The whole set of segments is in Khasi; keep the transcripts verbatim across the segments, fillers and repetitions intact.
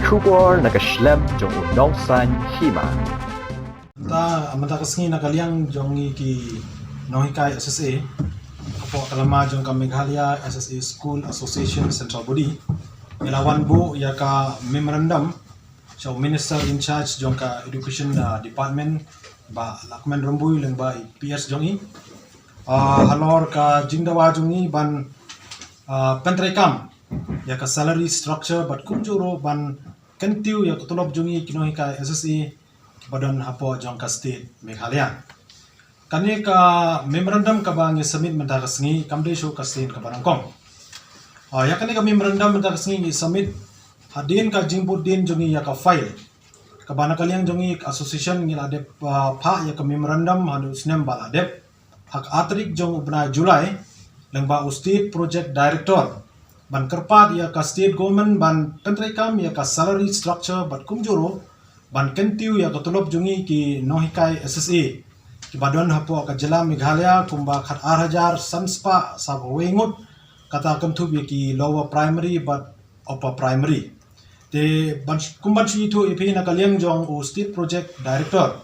Khubor na ka shlem jong u nongsan hima. Ta mynta ka sngi na ka liang jong ngi ki nonghikai S S A, ka pok ka lama jong ka Meghalaya S S A School Association Central Body, ngi la wan buh ïa ka memorandum sha u Minister in charge jong ka Education, uh, Department, Bah Lahkmen Rymbui, lyngba i P S jong i. Uh, halor ka jingdawa jong i ban, uh, pyntreikam ïa ka salary structure bad kumjuh ruh ban kyntiew ïa ka tulop jong i ki nonghikai S S A kiba don hapoh jong ka state Meghalaya. Kane ka memorandum kaba ngi submit mynta ka sngi kam dei shuh ka sien kaba nyngkong. Ah, ïa kane ka memorandum mynta ka sngi ngi submit hadien ka jingbud dien jong ngi ïa ka file. Kaba na ka liang jong ngi ka association ngi la dep, ah, phah ïa ka memorandum ha u snem ba la dep, ha ka ar tarik jong u bnai July, lyngba u State Project Director, ban kyrpad ïa ka state government ban pyntreikam ïa ka salary structure bad kumjuh ruh ban kyntiew ïa ka tulop jong ngi ki nonghikai S S A kiba don hapoh ka jylla Meghalaya, kumba khat ar hajar san spah saw wei ngut, kata kynthup ïa ki lower primary bad upper primary. Te ban, kum ban shu ïathuh ïa phi na ka liang jong u State Project Director,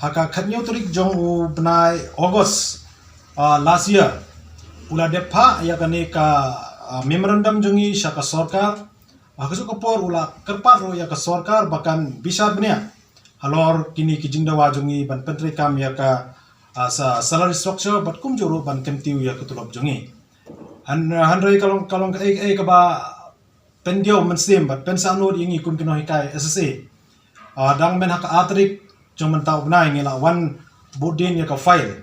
ha ka khathynñiew tarik jong u bnai August, ah, last year, u la dep phah ïa kane ka, ah, memorandum jong ngi sha ka sorkar. Ha kajuh ka por u la kyrpad ruh ïa ka sorkar ba kan bishar bniah halor kine ki jingdawa jong ngi ban pyntreikam ïa ka, ah, sa-, salary structure bad kumjuh ruh ban kyntiew ïa ka tulop jong ngi. Han-, hynrei ka long, ka long kaei kaei kaba pyndiaw mynsiem bad pynsangeh ïa ngi kum ki nonghikai S S A. Ah, dang mynta ha ka ar tarik jong mynta u bnai ngi la wan bud dien ïa ka file.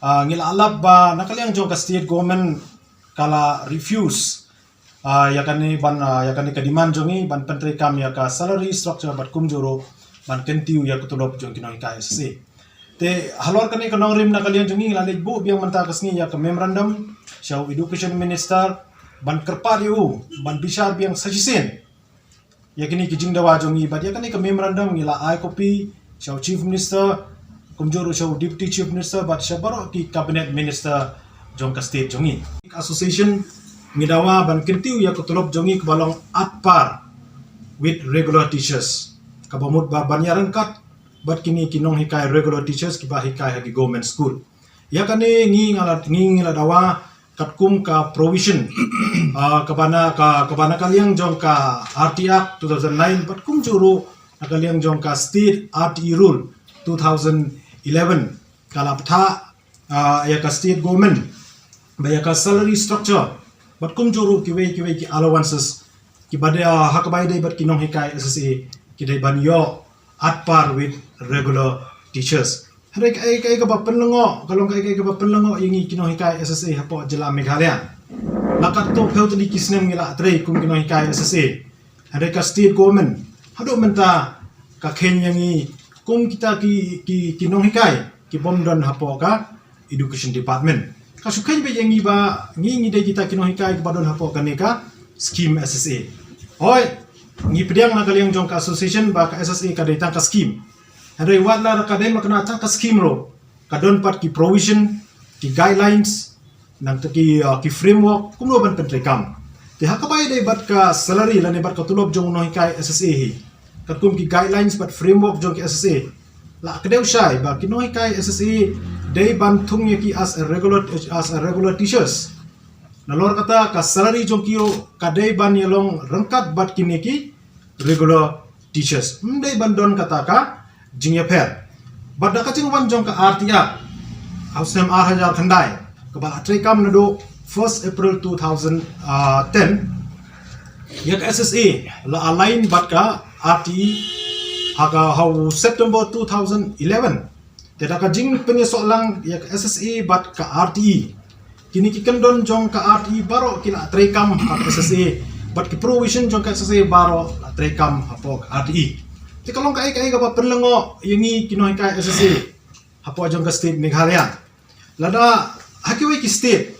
Ah, ngi la lap ba na ka liang jong ka state government ka la refuse, ah, ïa kane ban, ah, ïa kane ka demand jong ngi ban pyntreikam ïa ka salary structure bad kumjuh ruh ban kyntiew ïa ka tulop jong ki nonghikai S S A. Te halor kane ka nongrim na ka liang jong ngi ngi la leit buh biang mynta ka sngi ïa ka memorandum sha u Education Minister ban kyrpad ïa u ban bishar biang sa shisien ïa kine ki jingdawa jong ngi bad ïa kane ka memorandum ngi la ai copy sha u Chief Minister, kumjuh ruh sha u Deputy Chief Minister bad sha baroh ki Cabinet Minister jong ka state jong ngi. Association ngi dawa ban kyntiew ïa ka tulop jong ngi kaba long at par with regular teachers, kaba mut ba ban ïaryngkat bad kine ki nonghikai regular teachers kiba hikai ha ki government school. Ïa kane ngi nga la, ngi, ngi la dawa katkum ka provision, ah, kaba na ka, kaba na ka liang jong ka R T Act two thousand nine bad kumjuh ruh na ka liang jong ka State R T E Rule two thousand eleven, ka la pynthah, ah, ïa ka state government ba ïa ka salary structure bad kumjuh ruh kiwei kiwei ki allowances kiba dei, ah, ha kaba ïadei bad ki nonghikai S S A ki dei ban ïoh at par with regular teachers. Hynrei kaei kaei kaba pynlyngngoh, ka long kaei kaei kaba pynlyngngoh ïa ngi ki nonghikai S S A hapoh jylla Meghalaya. La katto phew tylli ki snem ngi la trei kum ki nonghikai S S A. Hynrei ka state government haduh mynta ka kheiñ ïa ngi kum kita ki, ki, ki nonghikai ki bym don hapoh ka Education Department. Ka shu kheiñ beit ïa ngi ba ngi, ngi dei kita ki nonghikai kiba don hapoh kane ka scheme S S A. Hooid, ngi pdiang na ka liang jong ka association ba ka S S A ka dei tang ka scheme. Hynrei wat la ka dei ma kane tang ka scheme ruh, ka don pat ki provision, ki guidelines, nangta ki, uh, ki framework kumno ban pyntreikam. Te ha kaba ïadei bad ka salary lane bad ka tulop jong u nonghikai S S A hi, katkum ki guidelines bad framework jong ki S S A, la kdew shai ba ki nonghikai S S A dei ban thung ïa ki as a regular, as a regular teachers. Nalor kata ka salary jong ki ruh ka dei ban ïalong ryngkat bad kine ki regular teachers. Ym dei ban don kata ka jingïapher. Bad da ka jingwan jong ka R T Act ha u snem ar hajar khyndai kaba la treikam naduh first April two thousand ten, ïa ka S S A la align bad ka R T E ha ka, ha u September two thousand eleven. Te da ka jingpynïasoh lang ïa ka S S A bad ka R T E, kine ki kyndon jong ka R T E baroh ki la treikam ha ka S S A, bad ki provision jong ka S S A baroh la treikam hapoh ka R T E. Te ka long kaei kaei kaba pynlyngngoh ïa ngi ki nonghikai S S A hapoh jong ka state Meghalaya. Lada ha kiwei ki state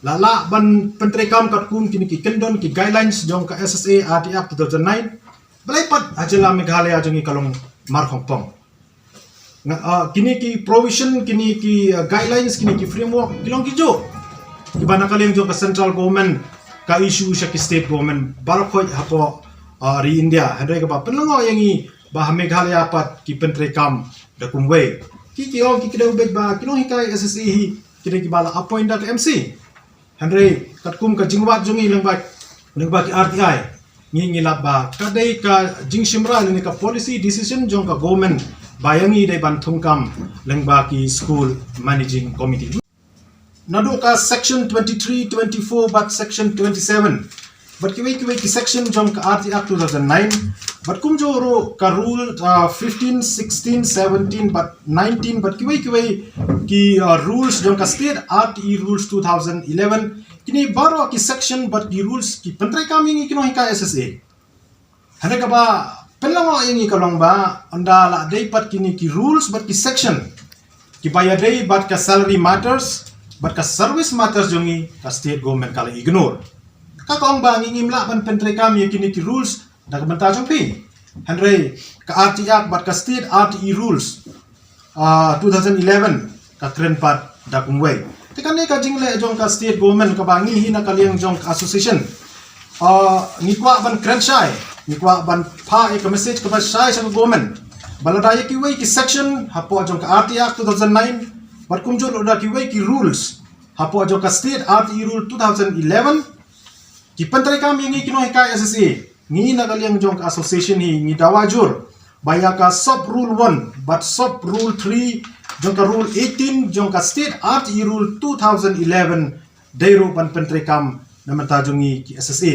la lah ban pyntreikam katkum kine ki kyndon ki guidelines jong ka S S A R T Act two thousand nine, balei pat ha jylla Meghalaya jong ngi ka long markhongpong? Nga, ah, kine ki provision, kine ki, ah, guidelines, kine ki framework ki long kijuh kiba na ka liang jong ka central government ka issue sha ki state government baroh khoit hapoh, uh, ri India. Hynrei kaba pynlyngngoh ïa ngi ba ha Meghalaya pat ki pyntreikam da kumwei. Ki ki ong ki kdew beit ba ki nonghikai S S A hi ki dei kiba la appoint da ka M C. Hynrei katkum ka jingwad jong ngi lyngba lyngba ki R T I, ngi ngi lap ba ka dei ka jingshim rai ne ka policy decision jong ka government ba ïa ngi dei ban thungkam lyngba ki school managing committee. Naduh ka section twenty-three, twenty-four bad section twenty-seven bad kiwei kiwei ki section jong ka R T Act two thousand nine bad kumjuh ruh ka rule uh, fifteen, sixteen, seventeen bad nineteen bad kiwei kiwei ki uh, rules jong ka state R T E rules two thousand eleven. Kini baroh ki section bad ki rules ki pyntreikam ïa ngi ki nonghikai S S A. Hynrei kaba pynlyngngoh ïa ngi ka long ba ynda la dei pat kini ki rules bad ki section kiba ïadei bad ka salary matters bad ka service matters jong ngi, ka state government ka la ignore. Ka ka ong ba ngi ngim lah ban pyntreikam ïa kini ki rules da ka bynta jong phi. Hynrei ka R T Act bad ka state R T E rules uh, two thousand eleven ka kren pat da kumwei. Te kane ka jingleh jong ka state government kaba ngi hi na ka liang jong ka association uh, ngi kwah ban kren shai, ngi kwah ban phah ïa ka message kaba shai sha ka government ba lada ïa kiwei ki section hapoh jong ka R T Act two thousand nine bad kumjuh lada kiwei ki rules hapoh jong ka state R T E rule two thousand eleven ki pyntreikam ïa ngi ki nonghikai S S A. Ngi na ka liang jong ka association hi ngi dawa jur ba ïa ka sub rule one bad sub rule three jong ka rule eighteen jong ka state R T E rule two thousand eleven dei ruh ban pyntreikam na bynta jong ngi ki S S A.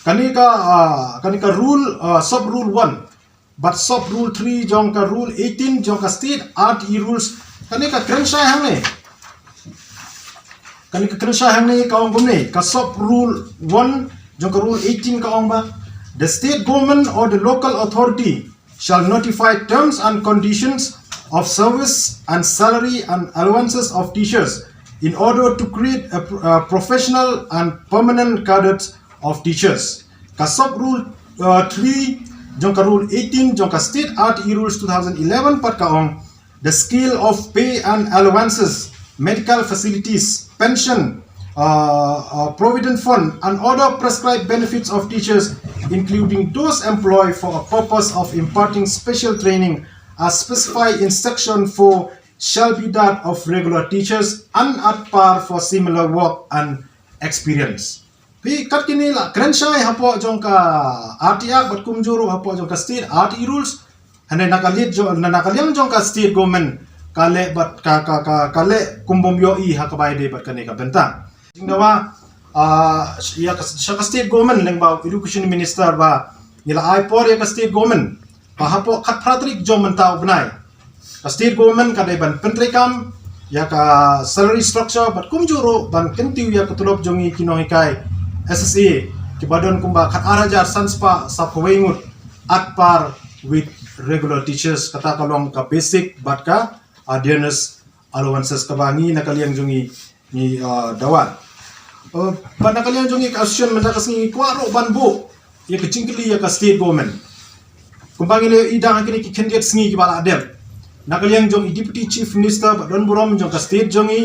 Kane ka uh, kane ka rule uh, sub rule one bad sub rule three jong ka rule eighteen jong ka state R T E rules. Kane ka kren shai hangne. Kane ka kren shai hangne ka ong kumne, ka sub rule one jong ka rule eighteen ka ong ba, the state government or the local authority shall notify terms and conditions of service and salary and allowances of teachers in order to create a, a professional and permanent cadre of teachers. Ka sub rule uh, three jong ka rule eighteen jong ka state R T E rules two thousand eleven pat ka ong, the scale of pay and allowances, medical facilities, pension, uh, uh, provident fund and other prescribed benefits of teachers, including those employed for a purpose of imparting special training as specified in section four, shall be that of regular teachers and at par for similar work and experience. Phi kat kini la kren shai hapoh jong ka R T Act bad kumjuh ruh hapoh jong ka state R T E rules. Hynrei na ka liang jong na ka liang jong ka state government ka leh bad ka ka ka ka leh kum bym ïohi ha kaba ïadei bad kane ka bynta. Jingdawa uh, ïa ka sha ka state government lyngba education minister ba ngi la ai por ïa ka state government ba hapoh khatphra tarik jong mynta u bnai ka state government ka dei ban pyntreikam ïa ka salary structure bad kumjuh ruh ban kyntiew ïa ka tulop jong ngi ki nonghikai S S A kiba don kumba khat ar hajar san spah saphew wei ngut at par with regular teachers, kata ka long ka basic bad ka uh, dearness allowances kaba ngi na ka liang jong ngi ngi uh, dawa. Uh, bad na ka liang jong ngi ka association mynta ka sngi ngi kwah ruh ban buh ïa ka jingkylli ïa ka state government. Kumba ngi la ïohi dang ha kine ki khyndiat sngi kiba la dep, na ka liang jong i deputy chief minister ba don burom jong ka state jong ngi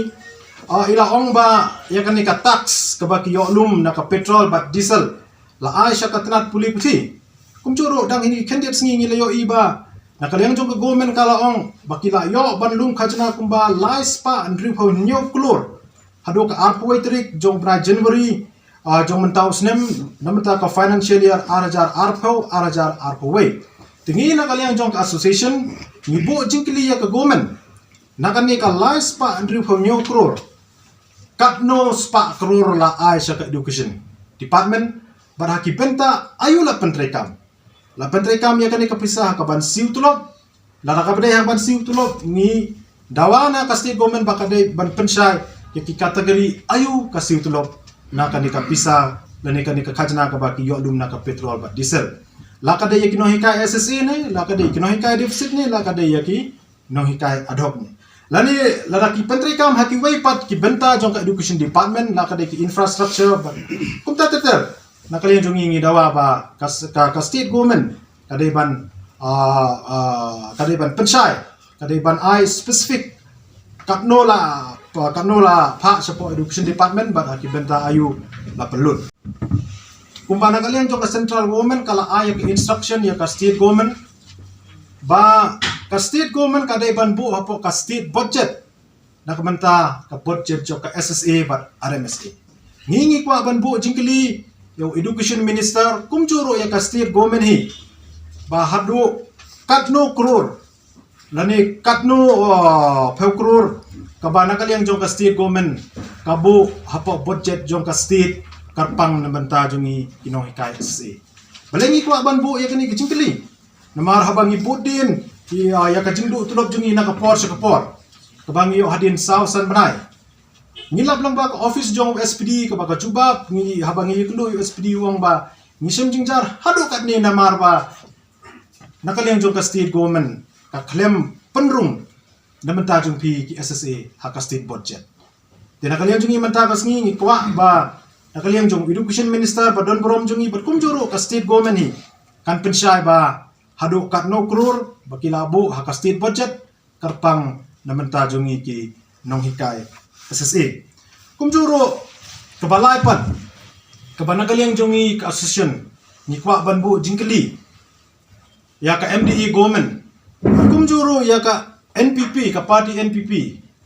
uh, i la ong ba ïa kane ka tax kaba ki ïoh lum na ka petrol bad diesel la ai sha ka tnat pule puthi. Kumjuh ruh dang ha kine ki khyndiat sngi ngi la ïohi ba na ka liang jong ka government ka la ong ba ki la ïoh ban lum khajna kumba lai spah hynriewphew hynñiew klur haduh ka arphew wei tarik jong bnai January uh, jong mynta u snem na mynta ka financial year ar hajar arphew ar hajar arphew wei. Te ngi na ka liang jong ka association ngi buh jingkylli ïa ka government, na kane ka lai spah hynriewphew hynñiew klur, katno spah klur la ai sha ka education department bad ha ki bynta aïu la pyntreikam? La pyntreikam ïa kane ka pisa ha ka ban siew tulop? Lada kaba dei ha ka ban siew tulop ngi dawa na ka state government ba ka dei ban pynshai ïa ki category aïu ka siew tulop na kane ka pisa lane kane ka khajna kaba ki ïoh lum na ka petrol bad diesel. La ka dei ïa ki nonghikai S S A ne, la ka dei ïa ki nonghikai deficit ne, la ka dei ïa ki nonghikai ad hoc ne. Lane lada ki pyntreikam ha kiwei pat ki bynta jong ka education department, la ka dei ki infrastructure bad kumta ter ter. Na ka liang jong ngi ngi dawa ba ka, ka, ka state government ka dei ban uh, uh, ka dei ban pynshai, ka dei ban ai specific katno la katno la phah shapoh education department bad ha ki bynta aïu la pynlut. Kumba na ka liang jong ka central government ka la ai ïa ka instruction ïa ka state government ba ka state government ka dei ban buh hapoh ka state budget na ka bynta ka budget jong ka S S A bad R M S A. Ngi ngi kwah ban buh jingkylli ïa u education minister kumjuh ruh ïa ka state government hi ba haduh katno klur lane katno, uh, phew klur kaba na ka liang jong ka state government ka buh hapoh budget jong ka state kyrpang na bynta jong ngi ki nonghikai S S A. Balei ngi kwah ban buh ïa kane ka jingkylli? Namar haba ngi bud dien ïa, ïa ka jingduh tulop jong ngi na ka por sha ka por, kaba ngi ïoh hadien saw san bnai, ngi lap lang ba ka office jong u S P D kaba ka jubab ngi, haba ngi ïakynduh ïa u S P D u ong ba ngi shem jingjar haduh katne namar ba na ka liang jong ka state government ka khlem pynrung na bynta jong phi ki S S A ha ka state budget. Te na ka liang jong ngi mynta ka sngi ngi kwah ba na ka liang jong education minister ba don burom jong ngi bad kumjuh ruh ka state government hi kan pynshai ba haduh katno klur ba ki la buh ha ka state budget kyrpang na bynta jong ngi ki nonghikai S S A. Kumjuh ruh kaba lai pat kaba na ka liang jong ngi ka association ngi kwah ban buh jingkylli ïa ka M D A government, kumjuh ruh ïa ka N P P, ka party N P P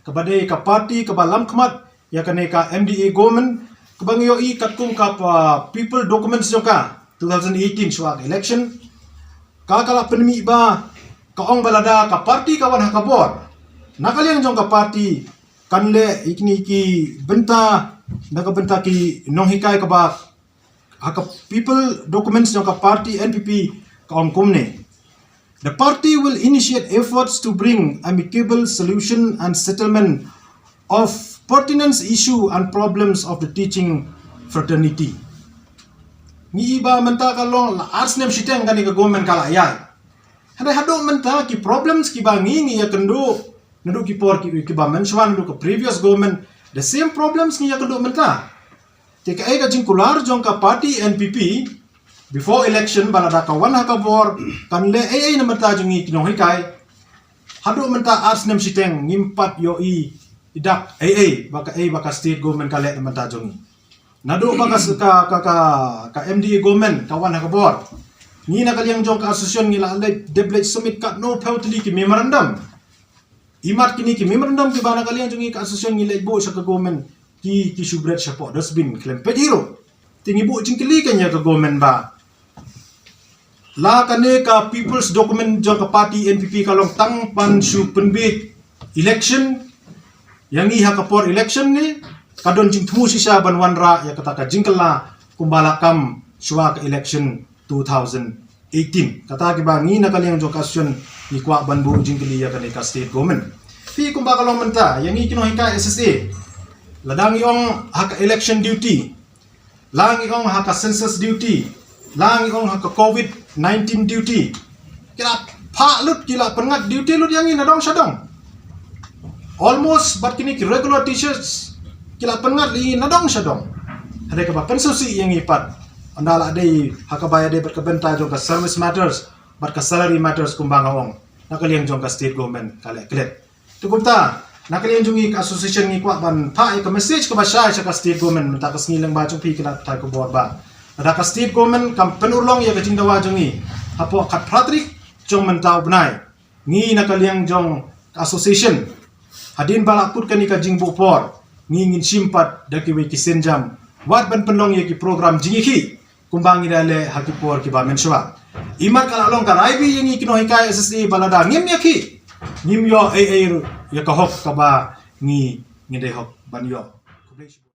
kaba dei ka party kaba lam khmat ïa kane ka M D A government kaba ngi ïohi katkum ka, uh, people documents jong ka two thousand eighteen shuwa ka election. Ka ka la pynmih ba ka ong ba lada ka party ka wan ha ka bor, na ka liang jong ka party kan leh ïa kine ki bynta na ka bynta ki nonghikai kaba ha ka people documents jong ka party N P P ka ong kumne: The party will initiate efforts to bring amicable solution and settlement of pertinent issue and problems of the teaching fraternity. Ngi i ba mynta ka long la ar snem shiteng kane ka government ka la ïai. Hynrei haduh mynta ki problems kiba ngi ngi ïakynduh naduh ki por ki, kiba mynshwa naduh ka previous government, the same problems ngi ïakynduh mynta. Te kaei ka jingkular jong ka party N P P before election ba lada ka wan ha ka bor kan leh ei ei na bynta jong ngi ki nonghikai. Haduh mynta ar snem shiteng ngim pat ïohi i dak ei ei ba kaei ba ka state government ka leh na bynta jong ngi. Naduh ba ka, ka, ka, ka, ka M D A government ka wan ha ka bor, ngi na ka liang jong ka association ngi la leit dep leit submit katno phew tylli ki memorandum. Imat kine ki memorandum kiba na ka liang jong ngi ka association ngi leit buh sha ka government ki, ki shu bret shapoh dustbin khlem peit hi ruh. Te ngi buh jingkylli kan ïa ka government ba la kane ka people's document jong ka party N P P ka long tang ban shu pynbiej election ïa ngi ha ka por election ne ka don jingthmu shisha ban wanrah ïa kata ka jingkylla kumba la kam shuwa ka election two thousand eighteen. Kata kiba ngi na ka liang jong ka association ngi kwah ban buh jingkylli ïa kane ka state government. Phi kumba ka long mynta ïa ngi ki nonghikai S S A, lada ngi ong ha ka election duty, la ngi ong ha ka census duty, la ngi ong ha ka covid nineteen duty, ki la phah lut, ki la pynngat duty lut ïa ngi na dong sha dong. Almost bad kine ki regular teachers ki la pynngat lut ïa ngi na dong sha dong. Hynrei kaba pynsngewsih ïa ngi pat, ynda la dei ha kaba ïadei bad ka bynta jong ka service matters bad ka salary matters kumba nga ong, na ka liang jong ka state government ka leh klet. Te kumta na ka liang jong ngi ka association ngi kwah ban phah ïa ka message kaba shai sha ka state government mynta ka sngi lyngba jong phi ki lad pathai khubor ba lada ka state government kam pynurlong ïa ka jingdawa jong ngi hapoh khatphra tarik jong mynta u bnai, ngi na ka liang jong ka association, hadien ba la kut kane ka jingbuh por, ngi ngin shim pat da kiwei ki sienjam wat ban pynlong ïa ki program jingïakhih kumba ngi da leh ha ki por kiba mynshwa. Imat ka la long ka rai bha ïa ngi ki nonghikai S S A ba lada ngim ïakhih, ngim ïoh ei ei ruh ïa ka hok kaba ngi, ngi dei hok ban ïoh.